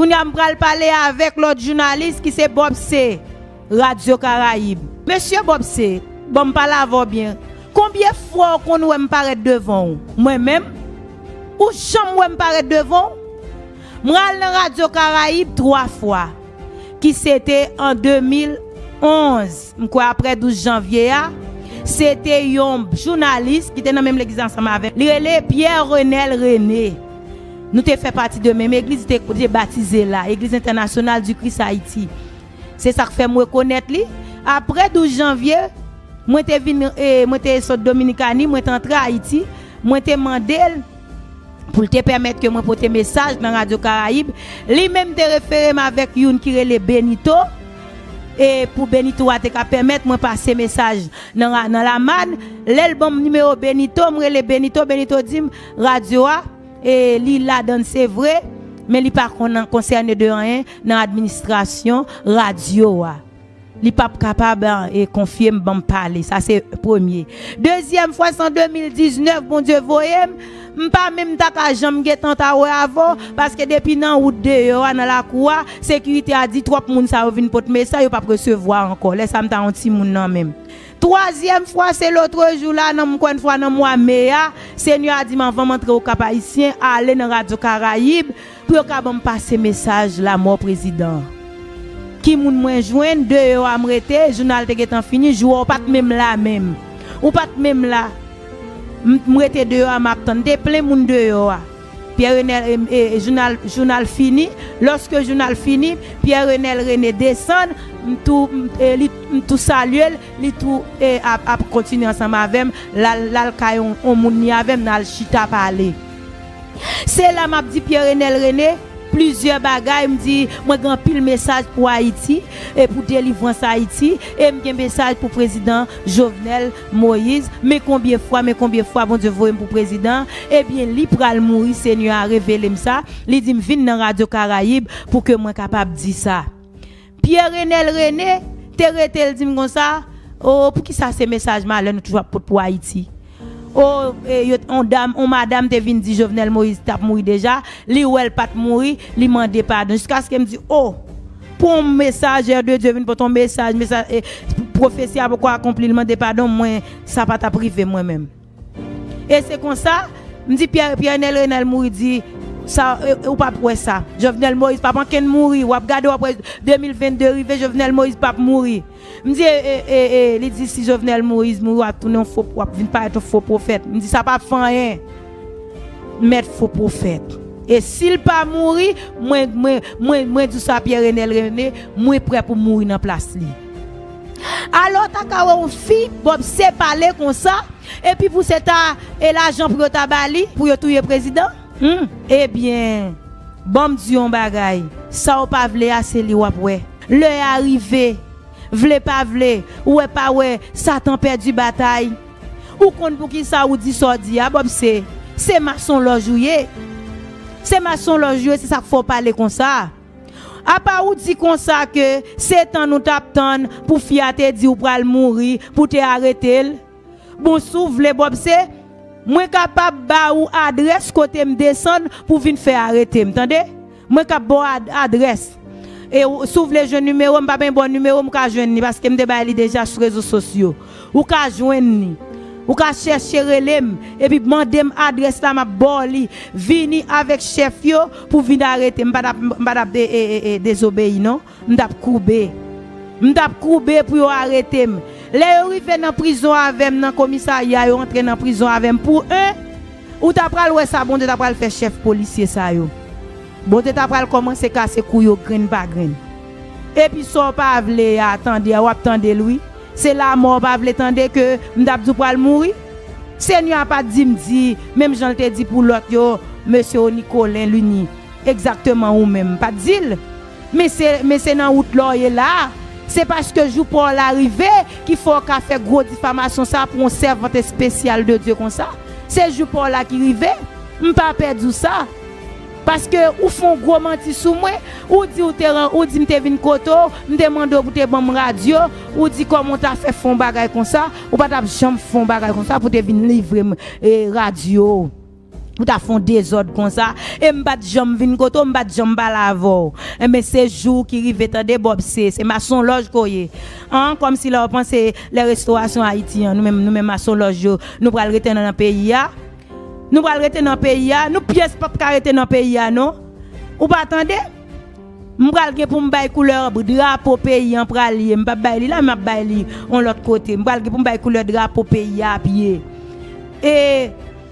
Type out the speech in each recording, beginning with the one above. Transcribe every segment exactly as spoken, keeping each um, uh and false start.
Kounye a m pral pale avèk lòt jounalis ki se Bob C, Radyo Karayib. Mesye Bob C, ban m pale avè w byen. Konbyen fwa w konn wè m parèt devan w? Mwen menm? Ou janm wè m parèt devan w? Mwen al nan Radyo Karayib twa fwa, ki se te an de mil onz, m kwè apre douz janvye a, se te yon jounalis ki te nan menm legliz ansanm avè m. Li rele Pierre Renel René. Nou te fè pati de menm egliz, li te, li te batize la, Eglise Internationale du Christ Haïti. Se sa k fè m rekonèt li. Apre douz janvye, mwen te vin, e, mwen te sot Dominikani, mwen te antre Ayiti, mwen te mande l pou l te pèmèt ke mwen pote mesaj nan Radyo Karayib. Li menm te refere m avèk youn ki rele Benito, e pou Benito a te ka pèmèt mwen pase mesaj nan, ra- nan Lamàn. Lè l ban m nimewo Benito, m rele Benito, Benito di m, radyo a, e li ladann se vre, men li pa konn konsène de anyen nan administrasyon radyo a. Li p ap kapab, e, konfye m, ban m pale. Sa se premye. Dezyèm fwa, se an de mil diznèf, Bondye voye m. M pa menm ta ka janm gentan ta wè avè w, paske depi nan wout deyò a, nan lakou a, sekirite a di twòp moun sa yo vin pot mesaj, yo p ap resevwa ankò. Lè sa a, m ta yon timoun nan menm. Twazyèm fwa, se lotrejou la, nan, ankò yon fwa, nan mwa me a, Senyè a di m, anvan m antre Okap Ayisyen, ale nan Radyo Karayib, pou yo ka ban m pase mesaj lanmò prezidan an. Ki moun mwen jwenn, deyò a m rete, jounal te gentan fini, jou a w pa t menm la menm. Ou pa t menm la. M, m rete deyò a, m ap tann. Te plen moun deyò a. Pierre Renel, e, e, e, jounal, jounal fini. Lòske jounal fini, Pierre Renel René desann, m tou, m, e, li, m tou salye l, li tou, e, ap, ap kontinye ansanm avè m, l al, l al kay on, on moun li avè m, n al chita pale. Se la m ap di Pierre Renel René plizyè bagay, m di, mwen gen anpil mesaj pou Ayiti e pou delivrans Ayiti, e m gen mesaj pou prezidan Jovenel Moïse, men konbyen fwa, men konbyen fwa Bondye voye m pou prezidan, ebyen, li pral mouri, Senyè a revele m sa, li di m vin nan Radyo Karayib pou ke mwen kapab di sa. Pierre Renel René te rete, l di m konsa, o, poukisa se mesaj malè nou toujou ap pot pou Ayiti? O, e, yo, on dam, on madam te vin di Jovenel Moïse t ap mouri deja, li wè l pa t mouri, li mande padon. Jiskaske m di, o, pou on mesajè de Dye vin pot on mesaj, mesaj, e, pwofesi a poko akonpli, li mande padon, mwen, sa pa t ap rive mwen menm. E se konsa, m di Pierre, Pierre Renel René mouri, di, sa, e, e, ou p ap wè sa. Jovenel Moïse p ap ankenn mouri, w ap gade, w ap wè de mil vennde rive, Jovenel Moïse p ap mouri. M di, e, e, e, e, li di, si Jovenel Moïse mouri, w ap tounen yon fo, w ap vin parèt yon fo pwofèt. M di, sa p ap fè anyen. Mèt fo pwofèt. E si l pa mouri, mwen, mwen, mwen, mwen di sa Pierre Renel René, mwen prè pou mouri nan plas li. Alò, w ta ka wè yon fi, Bob C pale konsa, epi pou se ta, e lajan pou yo ta ba li, pou yo touye prezidan? Hmm, ebyen, ban m di yon bagay, sa w pa vle a, se li w ap wè. Lè a rive, vle pa vle, ou wè pa wè, Satan pèdi batay. Ou konn poukisa ou di sa w di a, Bob C? Se masonlòj ou ye. Se masonlòj ou ye, se sa k fè w pale konsa. Apa ou di konsa ke se tann ou t ap tann pou fi a te di w pral mouri, pou te arete l? Bon, si w vle, Bob C, mwen kapab ba ou adrès kote m desann pou vin fè arete m, tande? Mwen k ap ba w ad-, adrès. E w-, si w vle jwenn nimewo m, m pa benyen ba w nimewo m, ou ka jwenn li, paske m te bay li deja sou rezo sosyo. Ou ka jwenn li. Ou ka chèche rele m, epi mande m adrès la, m ap ba w li. Vini avèk chèf yo pou vin arete m. M pa t ap, m pa t ap de-, e, e, e, dezobeyi, non. M t ap koube. M t ap koube pou yo arete m. Lè yo rive nan prizon avè m, nan komisarya, yo antre nan prizon avè m pou en, ou ta pral wè sa Bondye ta pral fè chèf polisye sa yo. Bondye ta pral kòmanse kase kou yo grenn pa grenn. Epi sa w pa vle a, tande a, w ap tande l wi. Se lanmò w pa vle tande ke m t ap di w pral mouri? Senyè a pa t di m di, menm jan l te di pou lòt yo, mesye Nicolin Luny, egzakteman ou menm, m pa t di l. Men se, men se nan wout la w ye la a. Se paske jou pa w la rive ki fè w ka fè gwo difamasyon sa a pou yon sèvant espesyal de Dye konsa. Se jou pa w la ki rive. M pa pè di w sa. Paske ou fè yon gwo manti sou mwen. Ou di ou te ran-, ou di m te vin kote w, m te mande w pou te ban m radyo. Ou di kòman w ta fè fè yon bagay konsa. Ou pa t ap janm fè yon bagay konsa pou te vin livre m, e, radyo w. Ou ta fè yon dezòd konsa, e m pa t janm vin kote w, m pa t janm pale avè w. Enben, se jou ki rive, tande, Bòb, se, se masonlòj ke w ye. An, kòmsi lè w panse lè restorasyon Ayiti an, nou menm, nou menm masonlòj yo, nou pral rete nan, nan peyi a. Nou pral rete nan peyi a. Nou pyès p ap ka rete nan peyi a, non. Ou pa tande? M pral gen pou m bay koulè drapo peyi an pral ye. M p ap bay li la, m ap bay li yon lòt kote. M pral gen pou m bay koulè drapo peyi a ap ye. E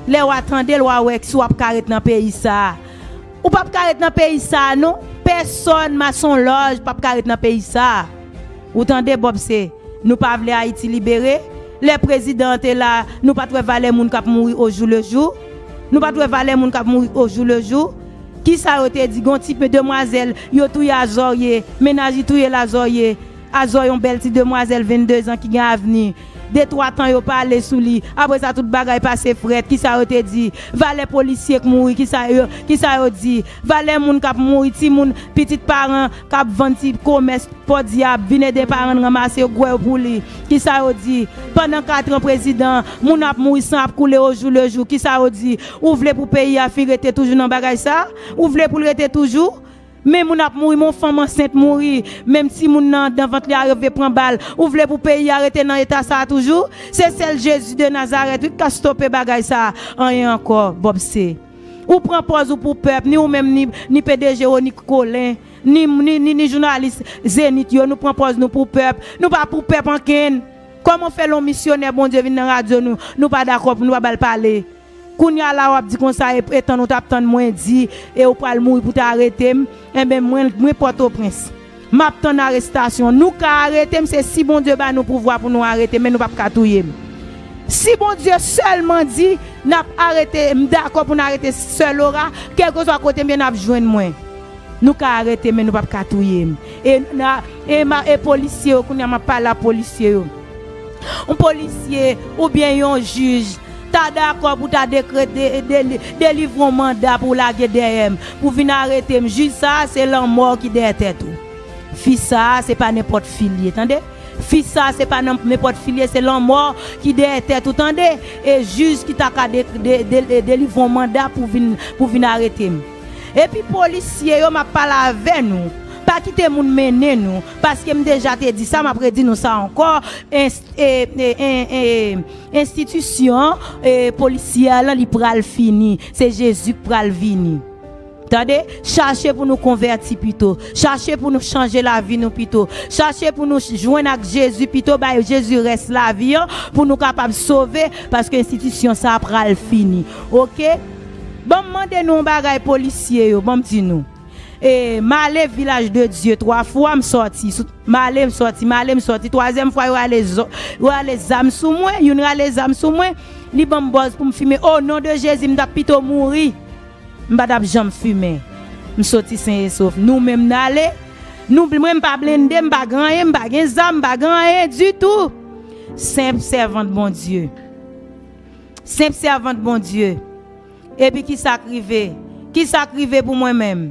lè w a tande l, w a wè si w ap ka ret nan peyi sa a. Ou p ap ka ret nan peyi sa a, non. Pèsòn, masonlòj, p ap ka ret nan peyi sa a. Ou tande, Bòb, se, nou pa vle Ayiti libere. Lè prezidan an te la, nou pa t wè valè moun k ap mouri ojou lejou. Nou pa t wè valè moun k ap mouri ojou lejou. Kisa yo te di? Gon ti demwazèl, yo touye Azòrye, mennaj li touye l Azòrye. Azòrye, yon bèl ti demwazèl venndezan ki gen avni. De twa tan yo pale sou li. Apre sa, tout bagay pase frèt. Kisa yo te di? Valè polisye k mouri, kisa yo, kisa yo di? Valè moun k ap mouri, timoun, pitit paran k ap vann ti komès podyab, vin ede paran l ranmase gwè pou li. Kisa yo di? Pandan kat an prezidan, moun ap mouri, san ap koule ojou lejou. Kisa yo di? Ou vle pou peyi a fin rete toujou nan bagay sa? Ou vle pou l rete toujou? Men moun ap mouri, men yon fanm ansent mouri, menm timoun nan anndan vant li a rive pran bal. Ou vle pou peyi a rete nan eta sa a toujou? Se sèl Jezi de Nazarèt, wi, k ka stope bagay sa a. Anyen ankò, Bòb, se. Ou pran pòz ou pou pèp, ni ou menm, ni, ni P D G Rony Colin, ni, ni, ni, ni jounalis Zenith yo, nou pran pòz nou pou pèp. Nou pa pou pèp ankenn. Kòman fè lè yon misyonè Bondye vin nan radyo nou, nou pa dakò pou nou pa ba l pale? Kounye a la w ap di konsa, e, e tann ou t ap tann mwen di, e ou pral mouri pou ta arete m, enben mwen, mwen Pòtoprens. M ap tann arestasyon. Nou ka arete m, se si Bondye ba nou pouvwa pou nou arete m, men nou p ap ka touye m. Si Bondye sèlman di n ap arete, m dakò pou n arete Sè Laura, kèlkeswa kote m ye, n ap jwenn mwen. Nou ka arete, men nou p ap ka touye m. E, na, e, ma, e polisye yo, kounye a m ap pale a polisye yo. Yon polisye oubyen yon jij ta dakò pou ta dekrete, de, delivre yon manda pou lage dèyè m, pou vin arete m. Jij sa a, se lanmò ki dèyè tèt ou. Fi sa a, se pa nenpòt fi l ye, tande? Fi sa a, se pa nan, nenpòt fi l ye, se lanmò ki dèyè tèt ou, tande? E jij ki ta ka de, de, de, de, delivre yon manda pou vin, pou vin arete m. Epi polisye yo, m ap pale avè nou. Pa kite moun mennen nou, paske m deja te di sa, m ap redi nou sa ankò. Enst-, e, e, e, e, enstitisyon, e, polisyè lan, li pral fini. Se Jezi k pral vini. Tande? Chache pou nou konvèti pito. Chache pou nou chanje lavi nou pito. Chache pou nou jwenn ak Jezi pito, bay Jezi rès lavi an, pou nou kapab sove, paske enstitisyon sa a pral fini. Oke? Ban m mande nou yon bagay, polisye yo, ban m di nou. E, m ale Vilaj de Dye twa fwa, m sòti. Sou, m ale, m sòti, m ale, m sòti. Twazyèm fwa, yo ale, zo, yo ale zam sou mwen, youn rale zam sou mwen, li ban m bòz pou m fimen. O non de Jezi, m t ap pito mouri. M pa t ap janm fimen. M soti sen e sof. Nou menm n ale. Nou, mwen, m pa blende, m pa gen anyen, m pa gen zam, m pa gen anyen ditou. Senp sèvant Bondye. Senp sèvant Bondye. Epi kisa k rive? Kisa k rive pou mwen menm?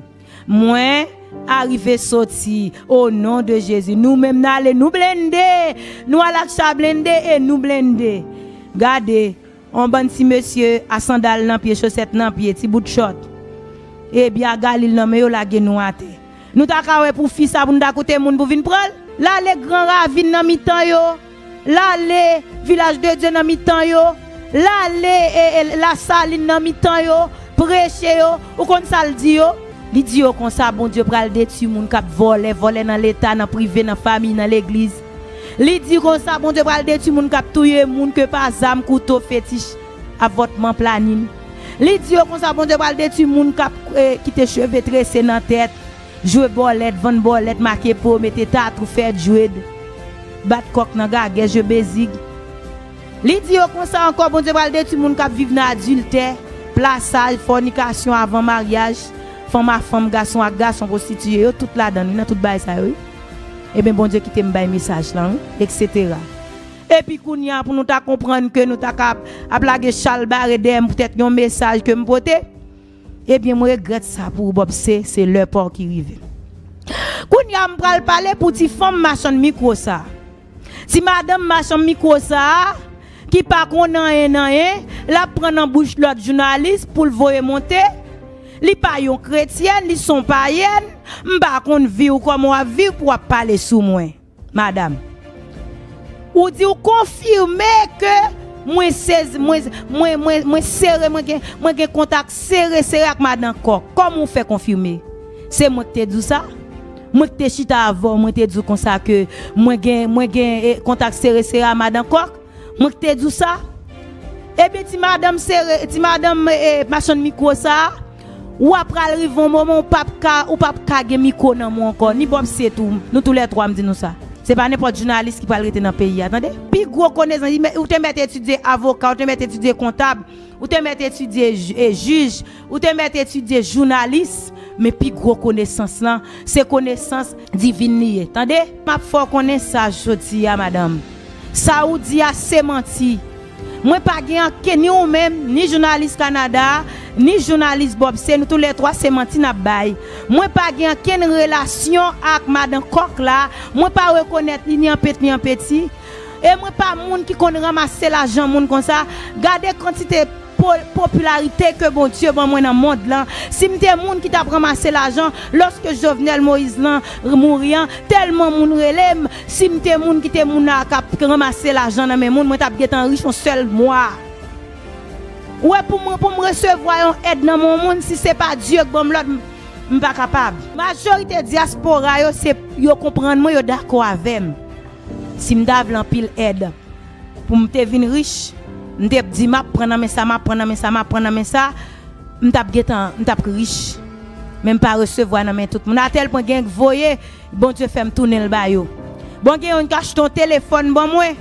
Mwen arive soti o non de Jezi. Nou menm n ale, nou blende. Nou al ak cha blende e nou blende. Gade, yon bann ti mesye a sandal nan pye, chosèt nan pye, ti bout chòt. E bya galil nan men yo lage nou atè. Nou ta ka wè pou fi sa pou nou ta koute moun pou vin pran l. L ale Gran Ravin nan mitan yo. L ale Vilaj de Dye nan mitan yo. L ale e, e, Lasalin nan mitan yo. Preche yo. Ou konn sa l di yo? Li di yo konsa, Bondye pral detwi moun k ap vòlè, vòlè nan leta, nan prive, nan fanmi, nan legliz. Li di konsa, Bondye pral detwi moun k ap touye moun ke pa zam, kouto, fetich, avòtman, planin. Li di yo konsa, Bondye pral detwi moun k ap, eh, kite cheve trese nan tèt, jwe bòlèt, vann bòlèt, make po, mete tatou, fè djwed, bat kòk nan gagè, jwe bezig. Li di yo konsa ankò, Bondye pral detwi moun k ap viv nan adiltè, plasaj, fònikasyon avan maryaj, fanm a fanm, gason ak gason, pwostitiye, yo tout ladan l, wi, nan tout bagay sa yo, wi. Ebyen, Bondye kite m bay mesaj lan, wi, etsetera. Epi kounye a, pou nou ta konprann ke nou ta ka ap, ap lage chalbare dèyè m poutèt yon mesaj ke m pote, ebyen, m regrèt sa pou ou, Bòb, se, se lè pa w ki rive. Kounye a, m pral pale pou ti fanm machann mikwo sa a. Ti madanm machann mikwo sa a, ki pa konn anyen nan anyen, l ap pran nan bouch lòt jounalis pou l voye monte. Li pa yon kretyèn, li s on payèn. M pa konn vi w kòman w ap viv pou w ap pale sou mwen, madanm. Ou di w konfime ke mwen sezi, mwen, mwen, mwen, mwen sere, mwen gen, mwen gen kontak sere, sere ak madan Kòk. Kòman w fè konfime? Se mwen ki te di w sa? Mwen ki te chita avè w, mwen te di w konsa ke mwen gen, mwen gen, eh, kontak sere, sere ak madan Kòk? Mwen ki te di w sa? Ebyen, ti madanm sere, ti madanm, eh, machann mikwo sa a, w ap pral rive yon moman, ou p ap ka, ou p ap ka gen mikwo nan men w ankò, ni Bòb Se tou, nou toulètwa, m di nou sa. Se pa nenpòt jounalis ki pral rete nan peyi a, tande? Pi gwo konesans, ou te mèt etidye avoka, ou te mèt etidye kontab, ou te mèt etidye j-, eh, jij, ou te mèt etidye jounalis, men pi gwo konesans lan, se konesans divin li ye. Tande? M ap fè w konnen sa jodi a, madanm. Sa ou di a se manti. Mwen pa gen anken, ni ou menm, ni jounalis Kanada a, ni jounalis Bòb Se, nou toulètwa se manti n ap bay. Mwen pa gen ankenn relasyon ak madan Kòk la, mwen pa rekonèt li ni an pet ni an peti. E mwen pa moun ki konn ranmase lajan moun konsa. Gade kantite po-, popilarite ke Bondye ban mwen nan mond lan. Si m te moun ki t ap ranmase lajan, lòske Jovenel Moïse lan mouri an, tèlman moun rele m, si m te moun ki te moun la k ap ranmase lajan nan men moun, mwen t ap gentan rich yon sèl mwa. Ou wè, pou mwen, pou m resevwa yon èd nan men yon moun, si se pa Dye k ban m lòd, m, m pa kapab. Majorite dyaspora yo, se, yo konprann mwen, yo dakò avè m. Si m ta vle anpil èd pou m te vin rich, m te di, "M ap pran nan men sa, m ap pran nan men sa, m ap pran nan men sa," m t ap gentan, m t ap rich. Men m pa resevwa nan men tout moun. Atèl pwen gen k voye, Bondye fè m tounen l ba yo. Bon, gen youn k achte yon telefòn ban mwen.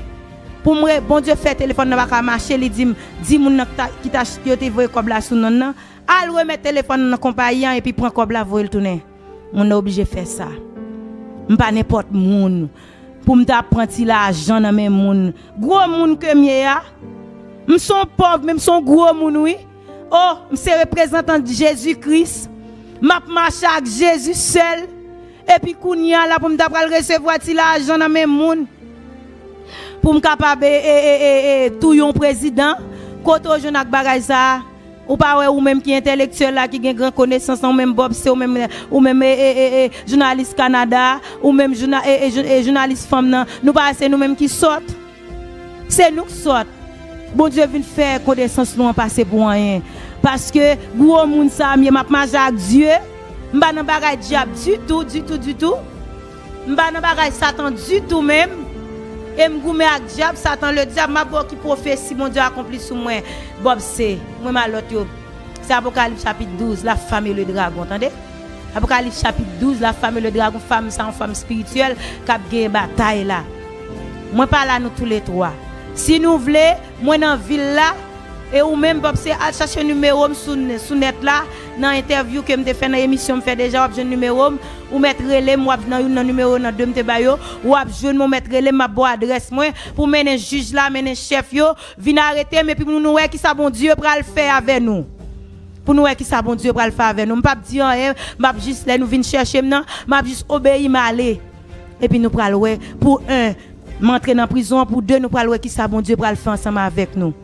Pou m re-, Bondye fè telefòn nan pa ka mache, li di m, di moun nan ki ta, ki ta, yo te voye kòb la sou non l nan, "Al remèt telefòn nan nan konpayi an epi pran kòb la, voye l tounen." Moun nan oblije fè sa. M pa nenpòt moun pou m ta pran ti lajan nan men moun. Gwo moun ke m ye a, m s on pòv, men m s on gwo moun, wi. O, m se reprezantan Jezi Kris. M ap mache ak Jezi sèl. Epi kounye a la, pou m ta pral resevwa ti lajan nan men moun, pou m kapab, e, e, e, e, e, touye yon prezidan, kote w jwenn ak bagay sa a? Ou pa wè ou menm ki entèlektyèl la, ki gen gran konesans lan, ou menm Bòb Se, ou menm, ou menm, e, e, e, e, jounalis Kanada, ou menm jouna-, e, e, jou-, e, jounalis fanm nan, nou pa wè se nou menm ki sòt? Se nou k sòt. Bondye vin fè konesans nou an pase pou anyen. Paske gwo moun sa a m ye, m ap mache ak Dye. M pa nan bagay dyab ditou, ditou, ditou. M pa nan bagay Satan ditou menm. E m goumen ak dyab, Satan ledyab. M ap ba w ki pwofesi Bondye akonpli sou mwen. Bòb Se, mwen malòt yo. Se Apokalips chapit douz, la femme et le dragon, tande? Apokalips chapit douz, la femme et le dragon, fanm sa yon fanm espirityèl k ap genyen batay la. Mwen pa la, nou toulètwa. Si nou vle, mwen nan vil la, e ou menm, Bòb Se, al chache nimewo m sou, sou nèt la, nan entèvyou ke m te fè, nan emisyon m fè deja, w ap jwenn nimewo m, ou mèt rele m, w ap nan youn nan nimewo nan de m te ba yo, w ap jwenn mwen, w mèt rele m, m ap ba w adrès mwen, pou mennen jij la, mennen chèf yo, vin arete m, epi pou nou wè kisa Bondye pral fè avè nou. Pou nou wè kisa Bondye pral fè avè nou. M p ap di anyen, m ap jis, lè nou vin chèche m nan, m ap jis obeyi m ale. Epi nou pral wè, pou en, m antre nan prizon an, pou de, nou pral wè kisa Bondye pral fè ansanm avèk nou.